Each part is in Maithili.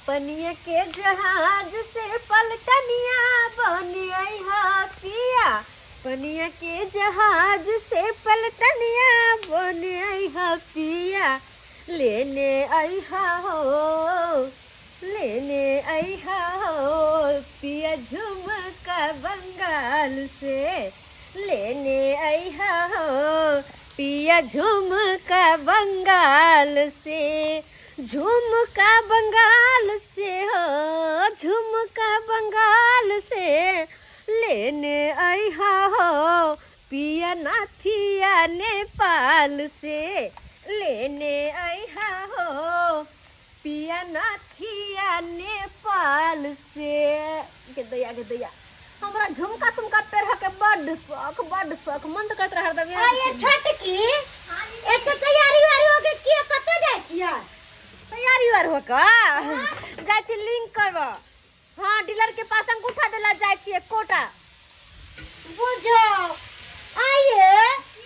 पनिया के जहाज से पलटनिया बनी अइहा पिया, पनिया के जहाज से पलटनिया बनी अइहा पिया, लेने अइहा हो, लेने अइहा हो पिया झुमका बंगाल से, लेने अइहा हो पिया झुमका बंगाल से, झुमका बंगाल से हो, झुमका बंगाल से लेने अइहा हो पिया नाथिया नेपाल से, लेने अइहा हो पिया नाथिया नेपाल से। के दैया के दैया, हमरा झुमका तुमका पेरह के बड्ड शौक, बड्ड शौक, मन तऽ करैत रहै हरदम इएह। आ ये छोटकी, एते तैयारी उयारी हो के के कतऽ जाइ छियै? तैयारी उयार हो के जाइ छी लिंक करब। हाँ, डीलर के पास अंगूठा देला जाइ छी एकोटा। बुझो आइए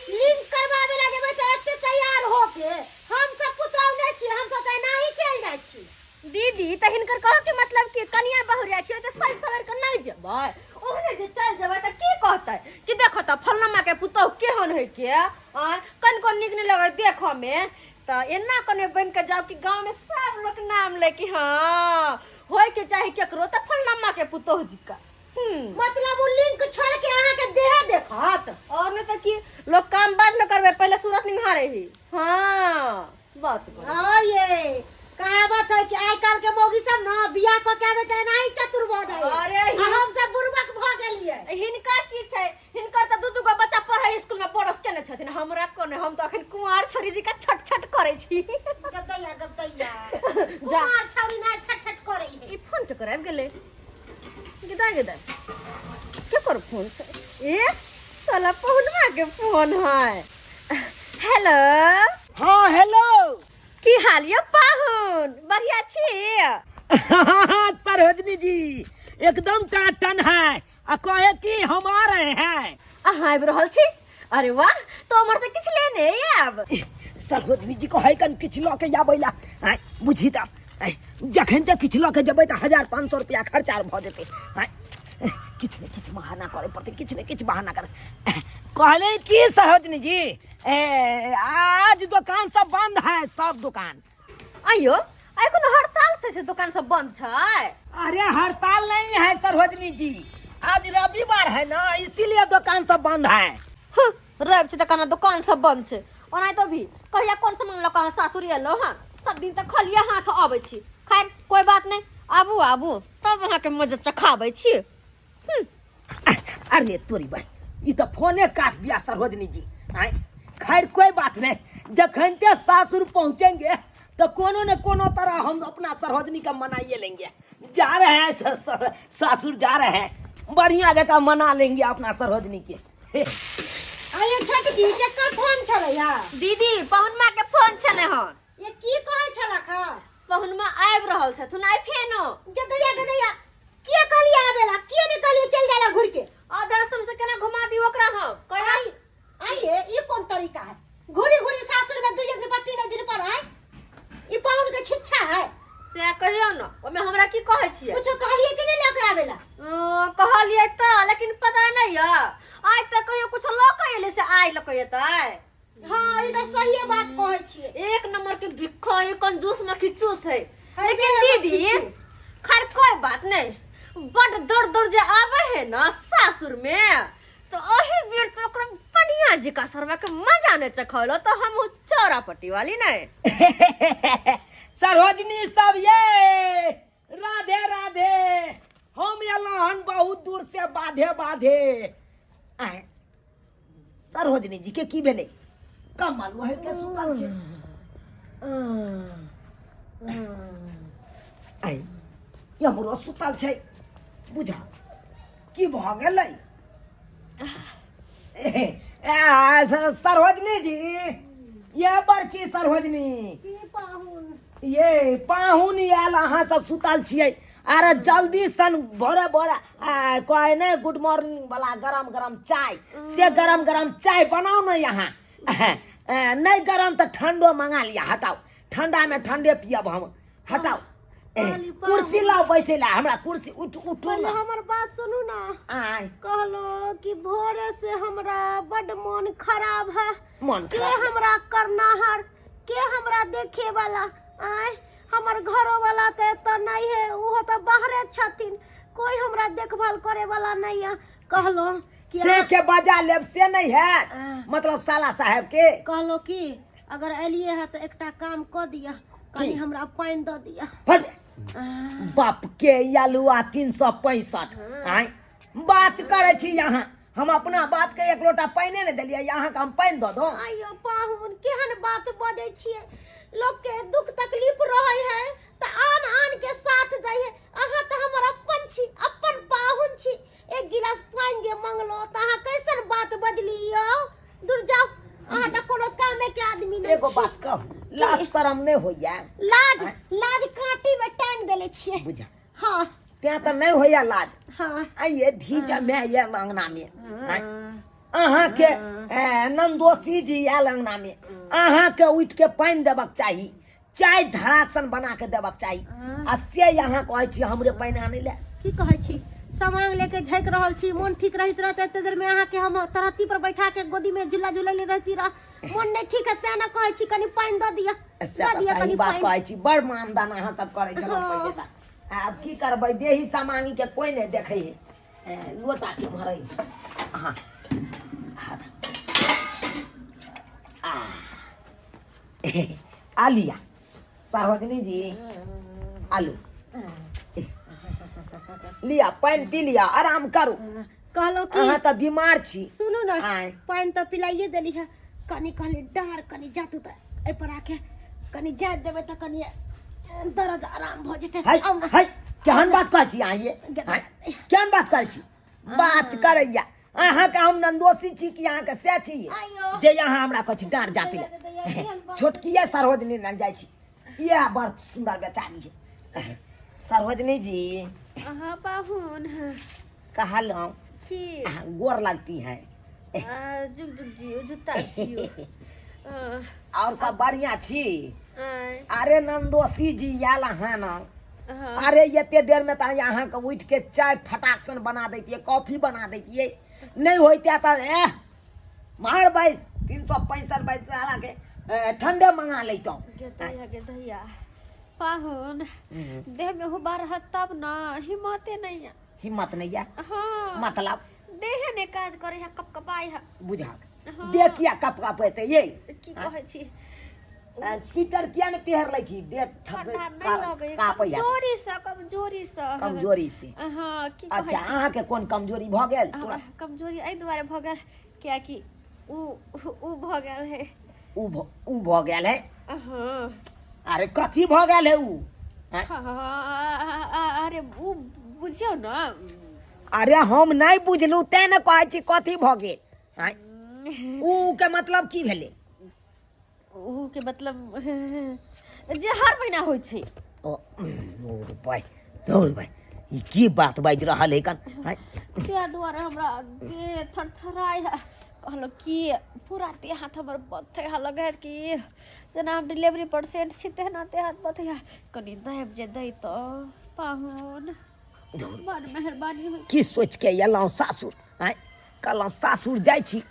लिंक करवावे ला जेबै तऽ एते तैयार हो के हम सब पुतहु नहि छी, हम सब तऽ एनाही चलि जाइ छी। दीदी, तऽ हिनकर कहऽ के मतलब कि कनिया बहुरिया छियै तऽ सज सवर के नहि जेबै? ओहने जे चलि जेबै तऽ की कहतै कि देखो तऽ फलनमा के पुतहु केहन होइ के, आँय, कनिको नीक नहि लगै देखऽ मे। तऽ एना कने बनि के जाउ कि गाँव में सब लोक नाम लै कि हाँ होय के चाही केकरो तऽ फलनमा के पुतहु जी का। मतलब ओ लिंक छोड़ के अहाँ के देह देखत? और नहीं तऽ की, लोग काम बाद में करबै, पहिले सूरत निहारे ही। हाँ, बात करू। हाँ, ये कहावत है कि आइ काल्हि के मौगी सब ना बियाह कऽ के आबे तऽ एनाही चतुर भऽ जाय। अरे आ हम सब बुड़बक भऽ गेलियै। हिनका की छै, हिनकर तऽ दू दू गो बच्चा पढ़े स्कूल में पड़ोस केने छथिन। हमरा कोने, हम तऽ अखन कुंवार छोरी जी का छट छट करै छी। गदैया गदैया। जा। कुमार छौरी ना छट छट करै है। ई फोन केकर आबि गेलै? गिदा गिदा केकर फोन छै? ए साला पहुनवा के फोन है। हेलो। हाँ हेलो। की हाल ये पाहुन, बढ़िया छी? सरोजनी जी एकदम टाटन है, आ कहे कि हम आ रहे हैं। अहाँ आबि रहल छी? अरे वाह, तो हमर से किछु लेने आयब। सरोजनी जी कहे कन किछु लऽ के आबै ला। आँय, बुझी तऽ आँय, जखन तक किछु लऽ के जेबै तऽ 1500 रुपया खर्चा भऽ जेतै। आँय, किछु ने किछु बहाना करे पड़तै, किछु ने किछु बहाना करे। कहले कि सरोजनी जी, ए, आज दुकान सब बंद है, सब दुकान। आइयो आइ कोनो हड़ताल से छै, दुकान सब बंद छै? अरे हड़ताल नहीं है सरोजनी जी, आज रविवार है ना, इसीलिए दुकान सब बंद है। हँ, रवि छै तऽ केना दुकान सब बंद छै? ओना तो भी कहिया कोन सामान लऽ कऽ अहाँ सासुर एलहुँ हँ? सब दिन तऽ खलिए हाथ अबै छी। खैर कोई बात नहीं, आबू आबू, तब अहाँके मजा चखाबै छी। अरे तोरी भाई, ई तऽ फोने काट दिया सरोजनी जी। आँय, खैर कोई बात नहीं, जखन ते सासुर पहुंचेंगे तो कोनो ने कोनो तरह हम अपना सरोजनी का मनाइए लेंगे। जा रहे हैं सासुर जा रहे हैं, बढ़िया जगह मना लेंगे अपना सरोजनी के। आइए छोटकी, केकर फोन छलैया? दीदी, पहुनमा के फोन छलै हन। ये की कहै छलक हँ? पहुनमा आबि रहल छथुन आइ फेनो। गदैया गदैया, किया कहलियै आबेला, किया नहीं कहलियै चल जाला घुर के? आधा रास्ता से केना घुमा दी ओकरा हम? कहिया आई आइए, ई कोन तरीका है घुरी घुरी सासुर में दुइये दिन पर तीन दिन पर आए? ई पाहुन के छिच्छा है। से कहियौ ने, ओहिमे हमरा की कहै छियै? कुछो कहलियै कि नहीं लऽ के आबेला? कहलियै तऽ, लेकिन पता नहीं यऽ आइ तक कहियो कुछो लऽ के एलै से आइ लऽ के एतै। हाँ, ई तऽ सहिए बात कहै छियै। एक नंबर के भिखारी कंजूस में खिचूस है। अरे लेकिन बे, दीदी खिचूस। खैर कोई बात नहीं, बड दौड़ दौड़ जे आवे है ना सासुर में तो ओही बेर तो ओकरा बढ़िया जिका सरवा के मजा नहीं चखौलो तो हम चौरा पट्टी वाली नहीं। सरोजनी सब ये राधे राधे, हम एलहुँ हन बहुत दूर से बाधे बाधे। आँय, सरोजनी जी के की भेलै? कमल ओढ़ि के सुतल छै। आँय, हमरो सुतल छै, बुझा की भऽ गेलै? ए, सरोजनी जी, ये बड़की सरोजनी। की पाहुन? ये पाहुन आयल, अहाँ सब सुतल छियै। अरे जल्दी सन भोरे भोरे कहै ने गुड मॉर्निंग वाला गरम गरम चाय, से गरम गरम चाय बनाउ ने यहाँ। नहीं गरम तऽ ठंडो मंगा लिया। हटाउ, ठंडा में ठंडे पियब हम। हटाउ, पानी, पानी। कुर्सी लाओ बैसे ला हमरा कुर्सी उठ उठू पहिले ना हमर बात सुनू ना आय कहलो कि भोरे से हमरा बड मन खराब है मन के खराब है। हमरा करनाहर के हमरा देखे वाला आय हमर घरो वाला तऽ एतऽ नहीं है उहो तऽ बाहरे छथिन कोई हमरा देखभाल करे वाला नहीं है कहलो कि से के बजा लेब से नहीं है आह। मतलब साला साहब के कहलो कि अगर एलिए है तऽ एकटा काम कऽ दिअ कनि की? हमरा पानि दऽ दिअ फट बाप के आलुआ 365 आय बात करै छी यहाँ हम अपना बाप के एक लोटा पानिए नहि देलियै अहाँके हम पानि दऽ दो आइयो पाहुन केहन बात बजै छियै लोक के दुख तकलीफ रहै है तऽ आन आन के साथ दै है अहाँ तऽ हमर अपन छी अपन पाहुन छी एक गिलास पानि जे मंगलो तऽ अहाँ कैसन बात बजली यौ दूर जाउ अहाँ तऽ कोनो कामे के आदमी नहि एगो छी बात कहू लाज शरम नहि होइया लाज लाज काँटी में टांग देले छियै बुझा हाँ तें तऽ नहि होइया लाज हाँ आइए धी जमे आयल अंगना में अहाँके नंदोसी जी आयल अंगना में अहाँके उठि के पानि देबक चाही चाय धरासन बना के देबक चाही आ से अहाँ कहै छी हमरे पानि आनै लए की कहै छी सामान लेके झकि रहल छी मोन ठीक रहित रहते एते देर में अहाँके हम तरहत्ती पर बैठा के गोदी में झूला झूलैले रहती रह मोन नहीं ठीक है तें ना कहै छी कनि पानि दऽ दिअ से दऽ तऽ दिअ सही कनि बात पानि कहै छी बड़ मानदान अहाँ सब करै छलहुँ हँ। पहिले तऽ आब की करबै देही समांगी के कोइ नहि देखै है लोटा के भरै हाँ आ आ लिया सरोजनी जी आलू लिया पानि पी लिया आराम करू कहलहुँ कि अहाँ तऽ बीमार छी सुनू ने आँय। पानि तऽ पिलाइए देली है कनि कहली डार कनि जातू तऽ एहिपर आके कनि जाइत देबै तऽ कनि दर्द आराम भऽ जेतै है आउ ने है केहन बात कहै छी अहाँ ये हैं? केहन बात करै छी बात करैया अहाँके हम नंदोसी छी कि अहाँके से छी आइयो। जे अहाँ हमरा कहै छी डाँट जाति दैया, दैया, केहन बात छोटकिए सरोजनी लग जाइ छी इएह बड़ सुन्दर बेचारी है सरोजनी जी अहाँ पाहुन कहलहुँ की अहाँ गोर लगती है आ, जुग जुग जियो जुत्ता सियो आ, और सब बढ़िया छी आय, अरे नंदोसी जी आयल अहाँ न हाँ, अरे एते देर में तऽ अहाँके उठि के चाय फटाक सन बना दैतियै कॉफी बना दैतियै नहि होइते तऽ एह मार भाई 365 भाई साला के ठंडे मंगा लैतहुँ गे दैया गे दैया पाहुन देह में हुबा रहत तब न हिम्मते नहीं है हिम्मत नहीं है हाँ मतलब देह ने काज करे है कपकपाई है बुझा देह किया कप कपेते ये की कहै छी स्वेटर किया ने पहिर लै छी देह ठंडा नहीं लगे कापैया कमजोरी से कमजोरी से कमजोरी से हाँ की कहै अच्छा छी अहाँके कोन कमजोरी भऽ गेल हमरा तुरंत कमजोरी एहि दुआरे भऽ गेल कियाकि उ उ भऽ गेल है उ भऽ गेल है हाँ अरे कथी भऽ गेल है उ आँय? हाँ, अरे उ बुझियौ ने अरे हम नहि बुझलहुँ तें ने कहै छी कथी भऽ गेल आँय? उ के मतलब की भेलै उ के मतलब जे हर महीना होइ छै ओ ओ भाइ दौड़ भाइ ई की बात बाजि रहल है कन आँय? ताहि दुआरे हमरा देह थरथराइ है कहलहुँ कि पूरा देह हाथ हमर बथै है लगै है कि जेना हम डिलीवरी पेशेंट छी तेना देह हाथ बथै है कनि दाबि जे दै तऽ पाहुन बड़ मेहरबानी होइ की सोचि के एलहुँ सासुर आँय कहलहुँ सासुर जाइ छी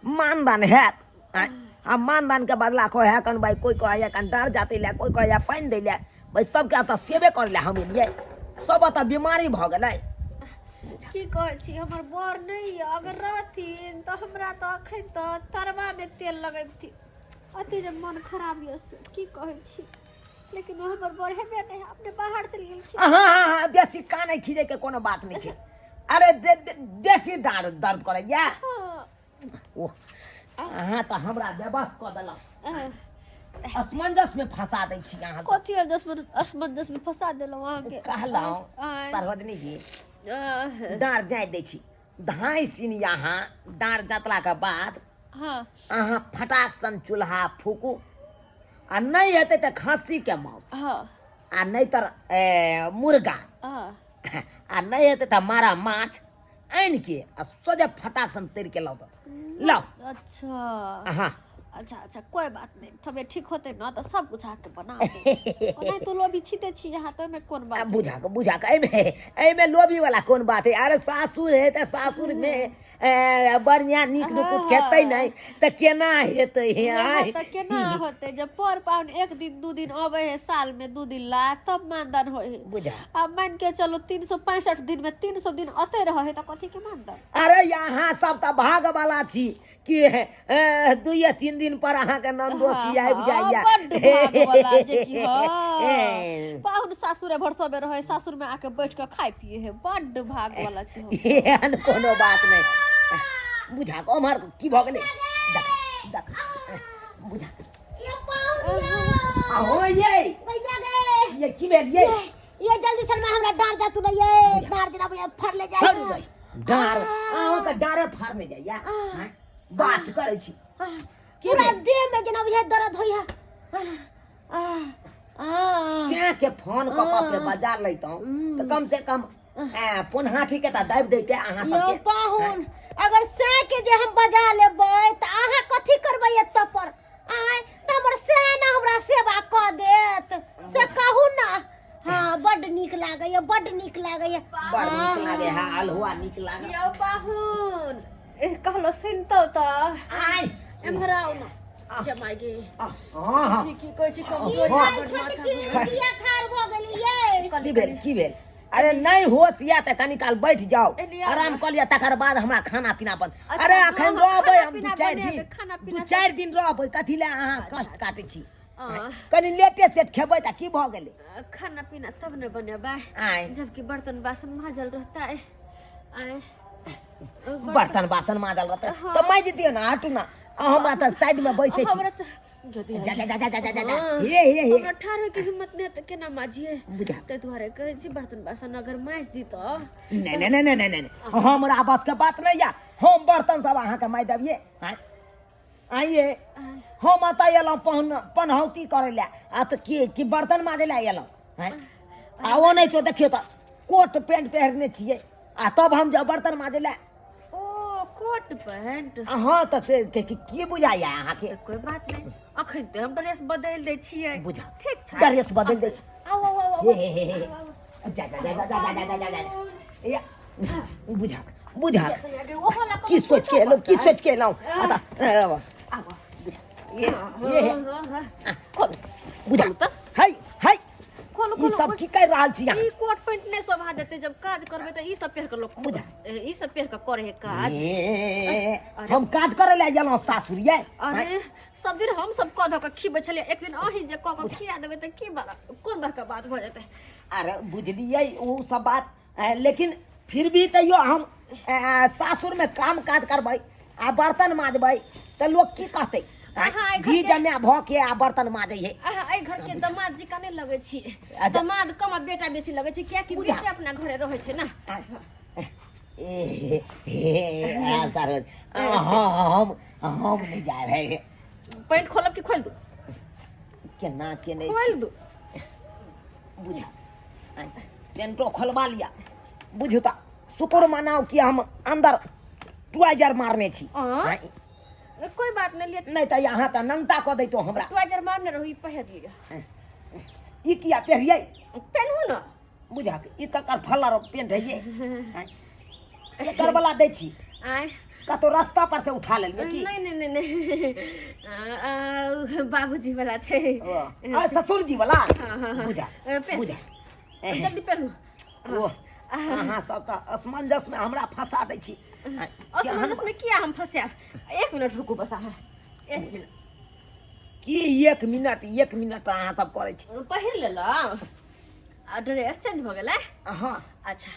मानदान हैत आँय आ मानदानके बदला कहै है कन भाइ कोइ कहै है कन डाँड़ जातै लए कोइ कहै है पानि दै लए भाइ सबके एतऽ सेवे करै लए हम एलियै सब एतऽ बीमारी भऽ गेलै की कहै छी हमर बर नहि यऽ अगर रहथिन तऽ हमरा तऽ अखन तऽ तरबामे तेल लगैबथिन अति जे मन खराब यऽ से की कहै छी लेकिन ओ हमर बर हेबे नहि अपने बाहर चलि गेलखिन हाँ हाँ हाँ बेसी कानै खीजैके कोनो बात नहि छै अरे बेसी दर्द दर्द करैया हाँ ओह अहाँ तऽ हमरा बेबस कऽ देलहुँ असमंजस में फंसा दै छी अहाँ सब कथी असमंजस में फंसा देलहुँ अहाँके कहलहुँ आँय। सरोजनी जी आह, डाँड़ जाय दै छी धाँइ सिन अहाँ डाँड़ जतलाके बाद हाँ अहाँ फटाक सन चूल्हा फूकू आ नहि हेतै तऽ खस्सीके मांस हाँ आ नहि तऽ मुर्गा हाँ आ नहि हेतै तऽ मारा माछ आनि के आ सोझे फटाक सन तरि के लाउ तऽ लाउ अच्छा अहाँ अच्छा अच्छा कोई बात नहीं तबियत ठीक होते ना तो सब कुछ अहाँके बना देब ओनाहि तो लोभी छिते छी अहाँ तऽ ओहिमे कोन आ बात बुझा कऽ बुझा कऽ एहिमे एहिमे लोभी वाला कोन बात है अरे सासुर है तऽ सासुर मे ए, बढ़िया नीक नुकुत खेतै नहि तऽ केना हेतै आँय तऽ केना होतै जब पर पाहुन एक दिन दू दिन अबै है साल में दू दिन ला तब मानदान होइ है बुझा आ मान के चलो 365 दिन में 300 दिन अते रहे है तऽ कथी के मानदान अरे यहाँ सब तऽ भाग वाला छी कि ए, दुइये तीन दिन पर अहाँके ननदोसी आबि जाइया बड्ड भागवला जे कि हँ। ए, पाहुन सासुरे भरसबे रहे सासुर में आके बैठ के खाय पिए है बड्ड भागवला छी हम एहन कोनो बात नहि बुझा कऽ ओम्हर की भऽ गेलै देख देख बुझा ये पाहुन ये आ हो ये भैया गे ये की भेल ये ये जल्दी से हमरा डार जा तू ये डार जना भैया फर ले जाए फड़ जाय डार अहाँके डारे फाड़ने जाइया हाँ? बात करै छी की पूरा भेल? देह में जना भैया दर्द होइया आ आ सैं के फोन कऽ कऽ के बजा लैतहुँ तऽ कम से कम पोनहाठी के तऽ दाबि दैते अहाँ यौ सबके पाहुन अगर सै के जे हम बजा लेबै तऽ अहाँ कथी करबै एतऽ पर आँय तऽ हमर सै ने हमरा सेवा कऽ देत से कहू ने हँ बड्ड नीक लागैए बड्ड नीक लागैए बड़ नीक लागे है अल्हुआ नीक लागे यौ पाहुन ए, कहलो सुनतो तऽ आय एम्हर आउ ने जमाइ गे हँ हँ छी की कहै छी कमजोरी हँ। बड्ड माथा छोटकी बिया खार भऽ गेली यै की भेल की भेल अरे नहि होश या तऽ कनी काल बैठ जाओ एलिया। आराम कऽ लिअ तकर बाद हमरा खाना पीना बन अच्छा, अरे हँ, अखन हँ, रहबै खाना हम दू पीना चारि बनेबै, दिन खाना दू पीना चारि दिन रहबै कथी लए अहाँ कष्ट काटै छी आ, कनी लेटे सेट खेबै तऽ की भऽ गेलै खाना पीना तब ने बनेबै आँय जबकि बर्तन बासन माजल रहता है आँय बर्तन बासन माजल रहतै तऽ माजि दियौ ने हटू ने हमरा तऽ साइडमे बैसै छी हमरा तऽ गदी जा जा जा जा जा जा जा हाँ। हे हे हे हमरा ठाढ़ होइके हिम्मत नहि तऽ केना माजिए बुझा ताहि दुआरे कहै छी बर्तन बासन अगर माजि दी तऽ नहि नहि नहि नहि नहि नहि हमरा बसके बात नहि या हम बर्तन सब अहाँके मारि देबियै आँय आइए हम एतऽ एलहुँ पहन पनहौती करै लए आ तऽ की की बर्तन माजै लए एलहुँ आँय आ ओ नहि तो देखियौ तऽ कोट पेंट पहिरने छियै आ तब हम जब बर्तन माजै लए ओ कोट पैंट हँ तऽ से की बुझाइया अहाँके तऽ कोइ बात नहि अखन तऽ हम ड्रेस बदलि दै छियै बुझा ठीक छै ड्रेस बदलि दै छी आउ आउ आउ आउ हे हे हे हे जा जा जा जा जा जा जा जा जा या बुझा बुझा ओहो ला की सोच के एलहुँ की सोच के एलहुँ अतः आउ ये ये खोलू बुझा खोलू तऽ है है खोलू ई खोलू सब की कर रहल छी अहाँ ई कोट पैंट नहि शोभा देतै जब काज करबै तऽ ई सब पहिर कऽ लोक बुझा। ई सब पहिर कऽ करे है काज ए, हम काज करे लए गेलहुँ सासुर ये अरे सब दिन हम सब कऽ धऽ कऽ खिबै छलियै एक दिन अहीं जे कऽ कऽ खिया देबै तऽ की बड़ा कोन बड़का बात भऽ जेतै अरे बुझलियै ओ सब बात लेकिन फिर भी तैयो हम सासुरमे काम काज करबै आ बर्तन माजबै तऽ लोक की कहतै अहाँ एहि घी घरके- जमा भऽ के आ बर्तन माजै है अहाँ एहि घर के दमाद जी का नहि लगै छी अच्छा। दमाद कम आ बेटा बेसी लगै छै कियाकि बुझा। बेटे अपना घरे रहै छै ने ए, हे, आ, सरोज, आ, हम हम नहि जायब है पैंट खोलब कि खोलि दू केना केने खोलि दू बुझा पेंटो खोलबा लिया बुझू तऽ शुक्र मनाउ कि हम अंदर ट्राउजर मारने छी आँ? कोई बात नहीं लिया नहि तऽ यहाँ तऽ नंगटा कऽ दैतो हमरा ट्राउजर मारने रहू ई पहिर लिअ ई किया पहिरियै पेनहू ने बुझा ई ककर फलर पेंट है ये एकर वाला दै छी आँय कतौ रास्ता पर से उठा लेलियै की नहीं नहीं नहीं नहीं आ, आ, बाबूजी वाला छै ओ, आ, ससुर जी वाला हाँ, हाँ, हाँ। बुझा पेन। बुझा जल्दी पेनू ओ अहाँ सब तऽ असमंजस में हमरा फंसा दै छी असमंजस में किया हम फंसायब एक मिनट रुकू बस अहाँ एक मिनट की एक मिनट अहाँ सब करै छी पहिर लेलहुँ आ ड्रेस चेंज भऽ गेलै हँ अच्छा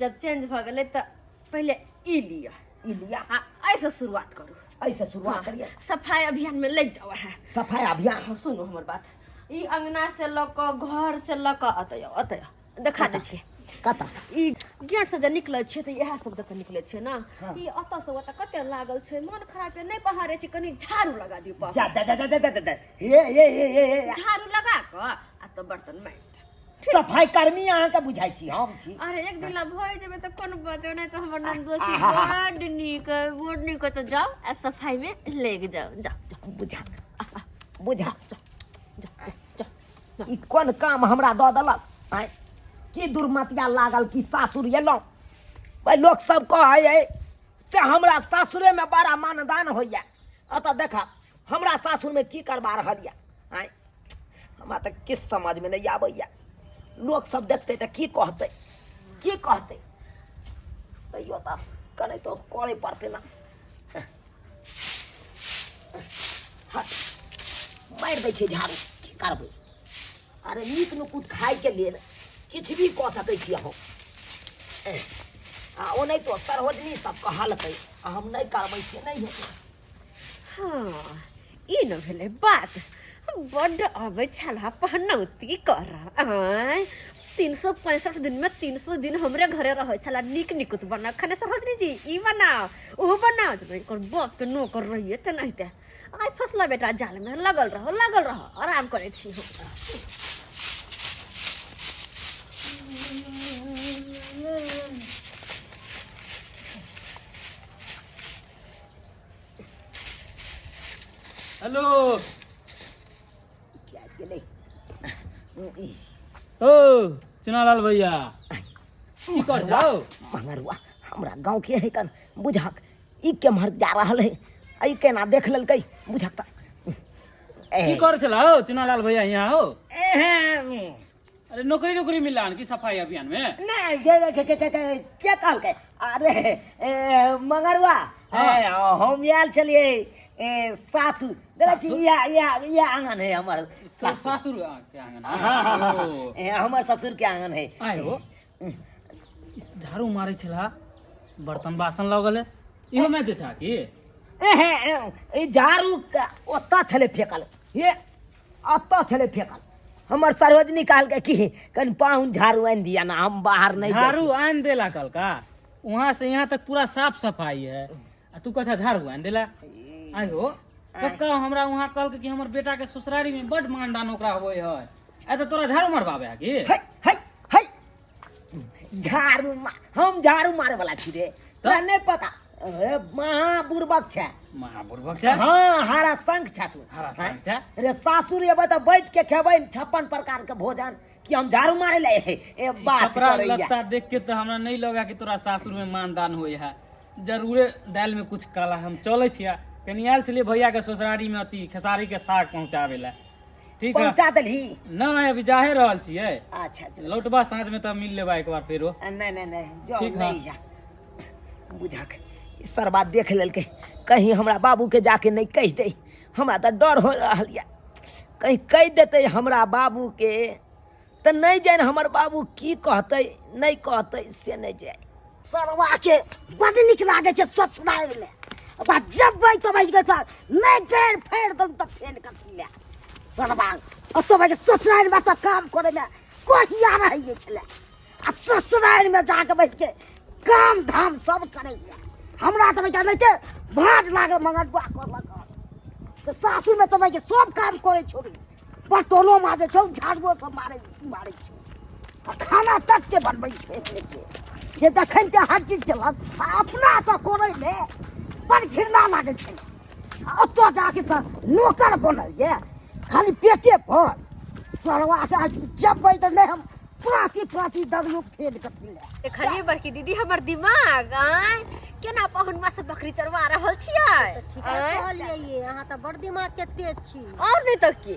जब चेंज भऽ गेलै तऽ पहिले ई लिअ ई लिअ आ एहिसँ शुरुआत करू एहिसँ शुरुआत करियै सफाइ अभियानमे लागि जाउ अहाँ सफाइ अभियान हँ, सुनू हमर बात ई अंगना से लऽ कऽ घर से लऽ कऽ एतऽ आउ एतऽ आउ देखा दै छी कतऽ ई गेट से जे निकलै छियै तऽ इएह सब दऽ कऽ निकलै छियै ने ई ओतऽ से ओतऽ कते लागल छै मन खराब यऽ नहि बहारै छै कनि झाड़ू लगा दियौ जा जा जा जा जा जा जा हे हे हे हे हे झाड़ू लगा कऽ आ तब बर्तन माजि देब सफाई कर्मी अहाँके बुझाइ छी हम छी। अरे एक दिन ला भऽ जेबै तऽ कोनो बात नहि, तऽ हमर नंदोसी बड नीक है, बड नीक है, तऽ जाउ आ सफाई में लेग जाउ, जाउ जाउ। बुझा बुझा, ई कोन काम हमरा दऽ देलक? आँय, की दुर्मतिया लागल कि सासुर एलहुँ। भाइ, लोक सब कहै है से हमरा सासुरेमे बड़ा मानदान होइए, एतऽ देखा हमरा सासुरमे की करबा रहल यऽ। आँय, हमरा तऽ किछु समझमे नहि आबैए। लोक सब देखतै तऽ की कहतै, की कहतै? तैयो तऽ कने तो करे पड़तै ने। हट, मारि दै छै झाड़ू, की करबै? अरे नीक नुकुत खायके लेल किछु भी कऽ सकै छी हम। आ ओनाहितो सरोजनी सब कहलकै आ हम नहि करबै से नहि हेतै। हाँ, ई न भेलै बात। बड्ड अबै छला पहनौती कर। आँय, 365 दिनमे 300 दिन हमरे घरे रहै छला, नीक निकुत बना खने सरोजनी जी, ई बनाओ ओ बनाओ। जब एकर बापके नौकर रहिए तेनाहिते आइ फसला बेटा जालमे। लगल रहो, लगल रहो, आराम करै छी हम। हेलो, की आबि गेलै? ओ चुनालाल भैया, की कर छौ? मंगरुआ हमरा गाँव के है कन, बुझक ई केम्हर जा रहल है, आ ई केना देख लेलकै, बुझक तऽ की कर छला हो चुनालाल भैया यहाँ हो? एहन अरे नौकरी नौकरी मिला की सफाई अभियान में? नहीं, के के के के के कहलकै? अरे ए, मंगरुआ। हाँ। ए, हम आयल छलियै ए, सासु देखै छी, इएह इएह इएह आंगन है हमर सासुर। सासुर के आंगन? हाँ, हाँ, हाँ, ओ। ए, हमर ससुर के आंगन है। आय हो, इस झाड़ू मारै छला, बर्तन बासन लगल है, इहो में जे छा की? एहे, ए, ई झाड़ू ओतऽ छलै फेकल, हे ओतऽ छलै फेकल। हमर सरोजनी कहलकै कि कनि पाहुन झाड़ू आनि दिअ ने, हम बाहर नहि जाइ झाड़ू छी। आनि देला कल का? वहां से यहाँ तक पूरा साफ सफाई है आ तू कथा झाड़ू आनि देला। आय हो कक्का, हमरा वहां कहलकै कि हमर बेटा के ससुरारी में बड मानदान ओकरा होय है, आय तऽ तोरा झाड़ू मरबाबे है की? है है है, झाड़ू हम झाड़ू मारे वाला छी रे, तोरा नहि पता। अरे महा बुड़बक छै। महा बुड़बक छै। हाँ, हरा शंख छै तू। हरा शंख छै। रे सासुर एबै तऽ बैठ के खेबै 56 प्रकार के भोजन, कि हम झाड़ू मारे ले ए बात कपड़ा करैया। लत्ता देख के तो हमरा नहीं लगा कि तोरा सासुर में मानदान होय है, जरूरे दालि में कुछ काला। हम चलै छियै, कनि आयल छलियै भैया के ससुरारी में अथी खेसारी के साग पहुंचाबे ला। ठीक है, पहुंचा देलही? नहीं, अभी जाहे रहल छियै। अच्छा अच्छा। लौटबा साँझ में तब मिल लेबा एक बार फेरो। नहीं नहीं नहीं, जो ठीक है। नहीं जा, बुझक ई सरबा देख लेलकै, कहीं हमरा बाबू के जाके नहीं कहि दे। हमरा तऽ डर हो रहल यऽ, कहीं कहि देतै हमरा बाबू के तऽ नहि जानि हमर बाबू की कहतै नहि कहतै से नहि जानि। सरवा के बड नीक लागै छै ससुराल मे, ओकरा जबै तबै के नहि गैर फेर दम तऽ फेन कथी ले। सरवा ओतऽ के ससुराल मे तऽ काम करे मे कहिया रहै छलै, आ ससुराल मे जाके बैठ के काम धाम सब करैया। हमरा तऽ बेटा नहि भाँज लागल मंगलुआ करलक से सासुर मे तऽ के सब काम करै छोड़ी, बर्तनो माजै छौ, झाड़ुओ सब मारै मारै छौ, आ खाना तक के बनबै छौ एकरे के जे देखै के हर चीज केलक, आ अपना तऽ करैमे बड़ घृणा लागै छै। आ ओतऽ जाके तऽ नौकर बनल ये खाली पेटे पर। सरवा के जबै तऽ नहि हम प्राति प्राति दगलू फेल कथी ले। देखलियै बड़की दीदी हमर दिमाग? आँय, केना पहुनमा से बकरी चरवा रहल छियै? ठीक आँय? कहलियै ये, अहाँ तऽ बड़ दिमाग के तेज छी। और नहीं तऽ की,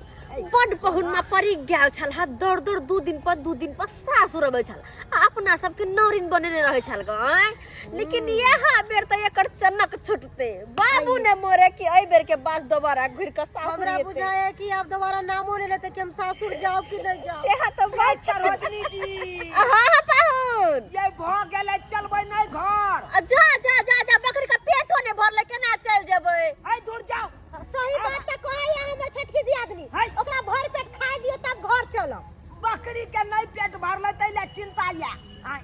बड पहुनमा परी गेल छल हा, दौड़ दौड़ 2 दिन पर 2 दिन पर सासुर अबै छल आ अपना सबके नौरिन बनेने रहै छल ग। आँय, लेकिन इएह बेर तऽ एकर चनक छुटते, बाबू ने मरे कि एहि बेर के बाद दोबारा घुरि कऽ सासुर हमरा एतै। बुझाया कि आब दोबारा नामो नहि लेतै कि हम सासुर जाउ कि नहि जाउ। सेहा तऽ बात छै। सरोजनी जी। हाँ हाँ पाहुन, ये भऽ गेलै, चलबै नहि घर? आ जा जा जा जा, बकरी के पेटो नहि भरलै, केना चलि जेबै? ऐ दूर जाउ। सही बात तऽ कहैया हमर छोटकी दियादनी। है। ओकरा भरि पेट खाय दियौ तब घर चलब। बकरी के नहि पेट भरलै ताहि लए चिंता यऽ? आँय,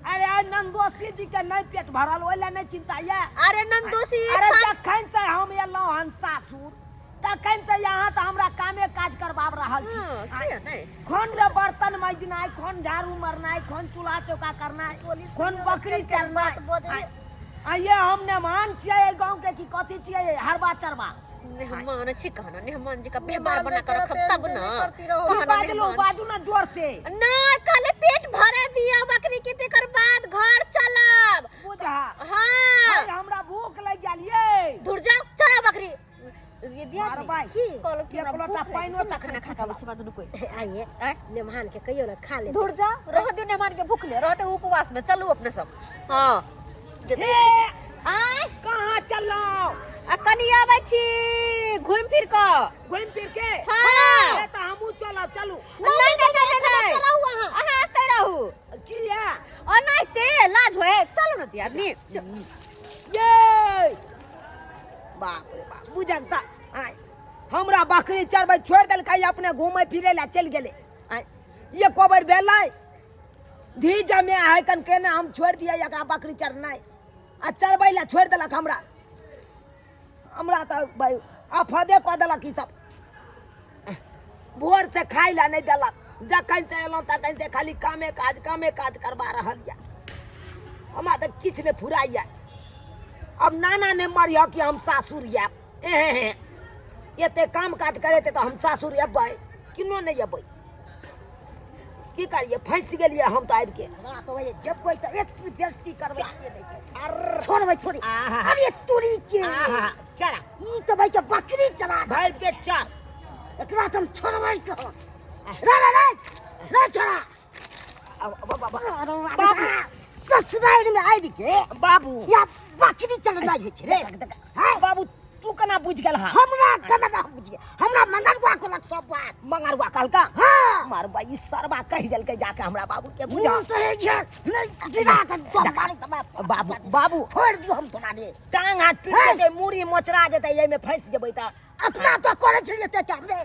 अरे आइ नंदोसी जी के नहि पेट भरल, ओहि लए नहि चिंता यऽ? अरे नंदोसी एक अरे साल जखन से हम एलहुँ हन सासुर तखन से यहाँ तऽ हमरा कामे काज करबाब रहल छी। हाँ, किया नहि? खोन रे बर्तन मजनाइ, खोन झाड़ू मारनाइ, खोन चूल्हा चौका करनाइ, खोन बकरी चरनाइ। आइए हम मेहमान छियै एहि गाँव के कि कथी छियै हरबा चरबा? मेहमान छी कहना, मेहमान जी का व्यवहार बना कर रखब तब ना। की कहना बाजलू? मेहमान। बाजू ना जोर से। ना कहले पेट भरे दिया बकरी के, तेकर बाद घर चलब। बुझा। हाँ। अरे हमरा भूख लग गेल ये। दूर जाओ, चला बकरी। ये दिया मार बाई। की कहलो कि एक हमरा लोटा भूख पानिओ लागि गेल, तक खाना नहि खा खिचलक। छी दुनू कोई। आइए। आँय? मेहमान के कहियो ना खा ले। दूर जा, रह दियो मेहमान के भूखले रहते उपवास में। चलू अपने सब। हाँ। हे। आय। कहाँ चललौ? आ कनी आबै छी घुमि फिर कऽ। घुमि फिर के? हाँ। ए, तऽ हमहूँ चलब, चलू। नहीं नहीं नहीं नहीं, रहू अहाँ। अहाँ एतै रहू। किया? ओ नहीं ते लाज होए, चलू ना दियादनी। ये बाप रे बाप, बुझक तऽ आय हमरा बकरी चरबै छोड़ि देलकै, अपने घूमै फिरै लए चलि गेलै। आय एको बेर भेलै धी जमे है कन केना हम छोड़ि दियै एकरा बकरी चरनाइ, आ चरबै लए छोड़ि देलक हमरा। हमरा तऽ भाइ आफदे कऽ देलक ई सब। भोर से खाइ लए नहि देलक, जखन से एलहुँ तखन से खाली कामे काज कामे काज करबा रहल यऽ। हमरा तऽ किछु नहि फुराइए। अब नाना नहि मरिह कि हम सासुर आयब। एहे एते काम काज करेतै तऽ हम सासुर अयबै किनो नहि अयबै। की करियै, फँसि गेलियै हम तऽ आबिके। हमरा तऽ होइए जेबै तऽ एक बेइज्जती करबै से नहि करबै। अर्र। छोड़बै थोड़ी। आहा। अरे तोरी के। आहा, चला। ई तऽ भाई के बकरी चला। भरि पेट चल। एकरा तऽ हम छोड़बै कहाँ। रे रे रे रे छोड़ा। बाबू। ससुराल में आबि के बाबू। या बकरी चलनाइ होइ छै रे। हैं? बाबू तू केना बुझि गेल हँ? हमरा केना ना बुझिए, हमरा मंगरुआ कहलक सब बात। मंगरुआ कहलका? हाँ। मारबा ई सरबा कहि देलकै जाके हमरा बाबू के, बुझा। मुँह तऽ हे ये, नहि गिरा के दम मारू तऽ बाप। बाबू, बाबू। फोड़ि दियौ हम तोरा रे। टांग हाथ टूटि हैं? जेतै, मूड़ी मोचरा जेतै, एहिमे फँसि जेबै तऽ। अपना तऽ करै छलियै एते काम रे।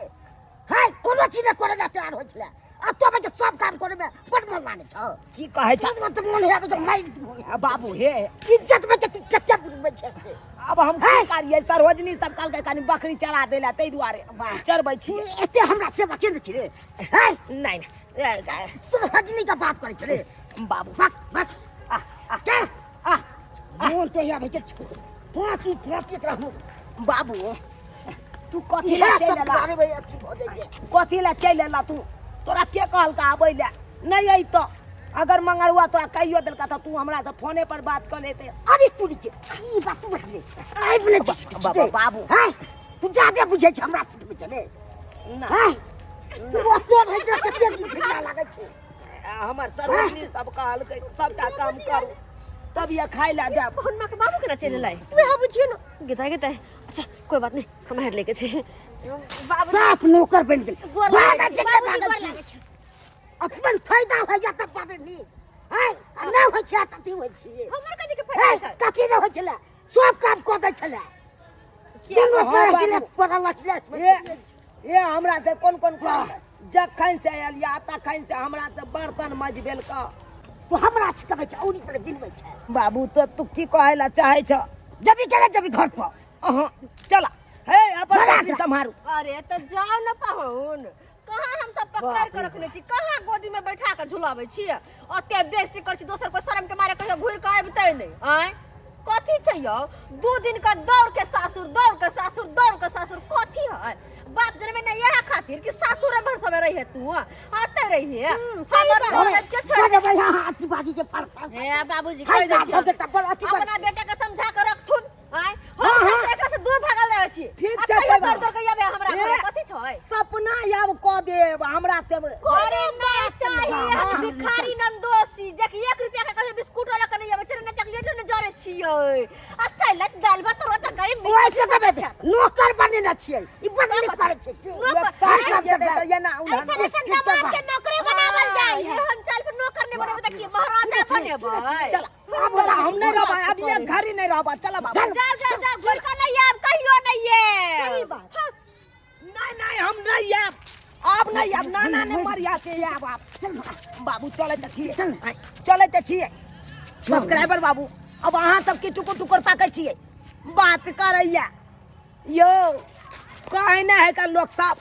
है, कोनो चीज नहि करै लए तैयार होइ छलै। आ तो बच्चा सब काम करे में बड़ मन लागे छौ। की कहै छ? मन तऽ मन हेबे तऽ मारि दियौ। आ बाबू हे। इज्जत बच्चा तू कते बुझबै छै से। अब हम की हैं? करियै, सरोजनी सब कहलकै कनी बकरी चरा दै लए, ताहि दुआरे वाह। चरबै छियै। एते हमरा सेवा केने छी रे। है? नहि, नहि, ए, ए, सरोजनी के बात करै छै रे। बाबू। बक, बक। आ, आ, के? आ, मोन तो यहाँ भैके छो। फाँकी, फाँकी एकरा हम। बाबू, तू कथी लए इएह चलि सब एला? दुआरे भैया अथी भऽ जाइ छै। कथी लए चलि एला तू? तोरा के कहलका आबै लए? नहि अयतऽ। अगर मंगरुआ तोरा कहियो देलका तऽ तू हमरा से फोने पर बात कऽ लेते। अरे तोरी के, ई बात तू बतले। आबि नहि छी। बाबू। हैं? तू जादे बुझै छै हमरा सिखबै छै रे। ना। हैं? तू ओतो रहै छै कते दिन झगड़ा लागै छै। हमर सरोजनी सब कहलकै सबटा काम करू तब ये खाइ लए देब। मोहन माँ के बाबू केना चलि एलै? वएह बुझियौ ने। गेता गेता। अच्छा कोई बात नहीं, सम्हारि लैके छै। बाबू साफ नौकर बनि गेल। गोर लागै भागै छी, छै, बाबूजी, भागै गोर छै। लागै छै। अपन फायदा होइ जात तब बात नहीं। हैं? आ नहि होइ छै कथी होइ छै? हमर कथी के फायदा हैं? छै? कथी नहि होइ छलै? सब काम कऽ दै छलै। दुनू हाँ, पैर बाबू। छलै, पड़ल छलै, ए, ए हमरा से कोन कोन कह, जखन से आयल या तखन से हमरा से बर्तन मजबेल कऽ। तू हमरा से कहै छै, औरी पर गिनबै छै। बाबू तो तू की कहै लए चाहै छ? जबी केना जबी घर पर? अहाँ चला हे अपन भगा बकरी दे। सम्हारू। अरे तऽ जाउ ने पाहुन, कहाँ हम सब पकड़ के रखने छी, कहाँ गोदी में बैठा के झुलाबै छियै? ओते बेइज्जती करै छी, दोसर कोई शर्म के मारे कहियो घुरि के अबितै नहि। आँय कथी छै यौ, 2 दिन के दौड़ के सासुर, दौड़ के सासुर, दौड़ के सासुर कथी है? बाप जनमे ने इएह खातिर कि सासुरे भर समय रहिहे तू, आते रहिहे। हमर घर के छोड़ि बड़े भैया, हाथ बाजी के फर फर। हे बाबूजी, हाय, कहि दै बाप छियौ। रे, बड़ अथी कर। अपना बेटा के समझा के रखथुन। आँय, हम हाँ, सब हाँ। तऽ एकरा से दूर भागल रहै छी। ठीक आ छै, कहियो कोइ बात दौड़ दौड़ के आबे हमरा ए, घरे, कथी छै? सपना आब कऽ देब हमरा से। अरे नहीं चाहिए हम भिखारी नंदोसी, जे कि 1 रुपया के कहियो बिस्कुट वाला के नहीं आबै छै, ने चॉकलेट ने जरे छियै। अच्छा लत दाल भात तरुआ तरकारी मीट ओइ से कहबै, नौकर बनेने छियै। ई बड़ नीक करै छै। नौकर- एक साल जेतै तऽ एना उल्हन। ऐसा ऐसा दामाद के नौकरी बनावल जाइ है। हम चाल पर नौकर नहीं बनेबै तऽ की महाराजा बनेबै? चला, चला, हम नहीं रहबै अब, ये घड़ी नहीं रहबै। चला बाबू। जाओ जाओ जाओ, घुर के नहीं आयब, कहियो नहीं आयब। सही बात। हाँ। नहीं नहीं, हम नहीं आयब, आब नहीं आयब। नाना ने मरिया से आयब आब। चल भाग। बाबू चलै तऽ छियै। चल। चलै तऽ छियै। सब्सक्राइबर बाबू, अब अहाँ सबके टुकुर टुकुर ताकै छियै, बात करैया यौ। कहै नहि है का लोक सब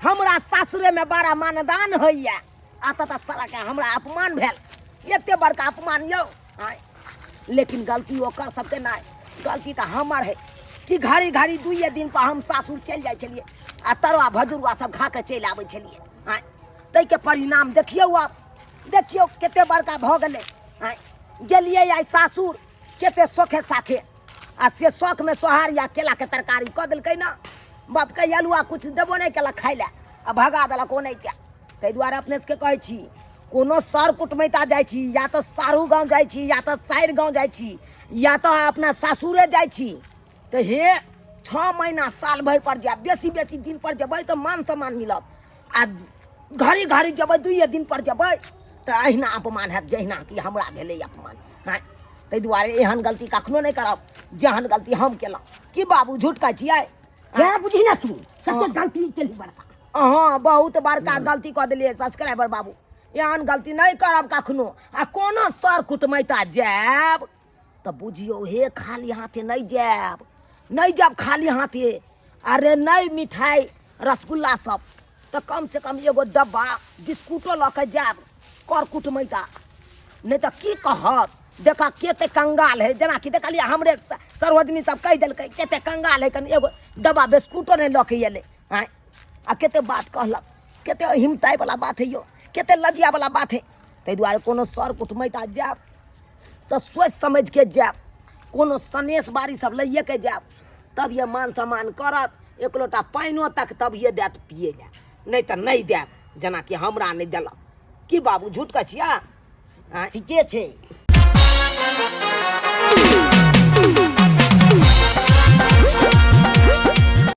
हमरा सासुरेमे बड़ा मानदान होइए आ तऽ सालाके हमरा अपमान भेल एते बड़का अपमान यौ आँय लेकिन गलती ओकर सबके नहि गलती तऽ हमर है कि घड़ी घड़ी दुइए दिन पर हम सासुर चलि जाइ छलियै आ तरुआ भजुरुआ सब खा कऽ चलि आबै छलियै आँय ताहिके परिणाम देखियौ आब देखियौ कते बड़का भऽ गेलै आँय गेलियै आइ सासुर कते शौखे साखे आ से शौखमे सोहारी आ केलाके तरकारी कऽ देलकै ने बापके अल्हुआ किछु देबो नहि केलक खाइ लए आ भगा देलक ओ नहि के ताहि दुआरे अपने सबके कहै छी कोनो सर कुटमैता जाइ छी या तऽ सारू गाँव जाइ छी या तऽ साइर गाँव जाइ छी या तऽ अपना सासुरे जाइ छी तऽ हे 6 महीना साल भरि पर जायब बेसी बेसी दिन पर जेबै तऽ मान सम्मान मिलत आ घड़ी घड़ी जेबै दुइए दिन पर जेबै तऽ अहिना अपमान हैत जहिना कि हमरा भेलै अपमान। हँ ताहि दुआरे एहन गलती कखनो नहि करब जेहन गलती हम केलहुँ। की बाबू झूठ कहै छियै? सएह बुझी ने तू कते गलती केली बड़का। अहाँ बहुत बड़का गलती कऽ देलियै सब्सक्राइबर बाबू, एहन गलती नहि करब कखनो। आ कोनो सर कुटमैता जायब तऽ बुझियौ हे खाली हाथे नहि जायब, नहि जायब खाली हाथे। अरे नहि मिठाइ रसगुल्ला सब तऽ कम से कम एगो डब्बा बिस्कुटो लऽ के जायब कर कुटमैता, नहि तऽ की कहत देख कते कंगाल है। जेनाकि देखलियै हमरे सरोजनी सब कहि देलकै कते कंगाल है, कनि एगो डब्बा बिस्कुटो नहि लऽ के एलै। आँय आ कते बात कहलक, कते हिमताइ वाला बात है यौ, कते लजिया वाला बात है। ताहि दुआरे कोनो सर कुटमैता जायब तऽ सोचि समझि के जायब, कोनो सनेस बारी सब लैए के जायब तब ये मान सम्मान करत, एक लोटा पानिओ तक तभिए देत पिए लए, नहि तऽ नहि देत जेनाकि हमरा नहि देलक। की बाबू झूठ कहै छियै? ठीके छै।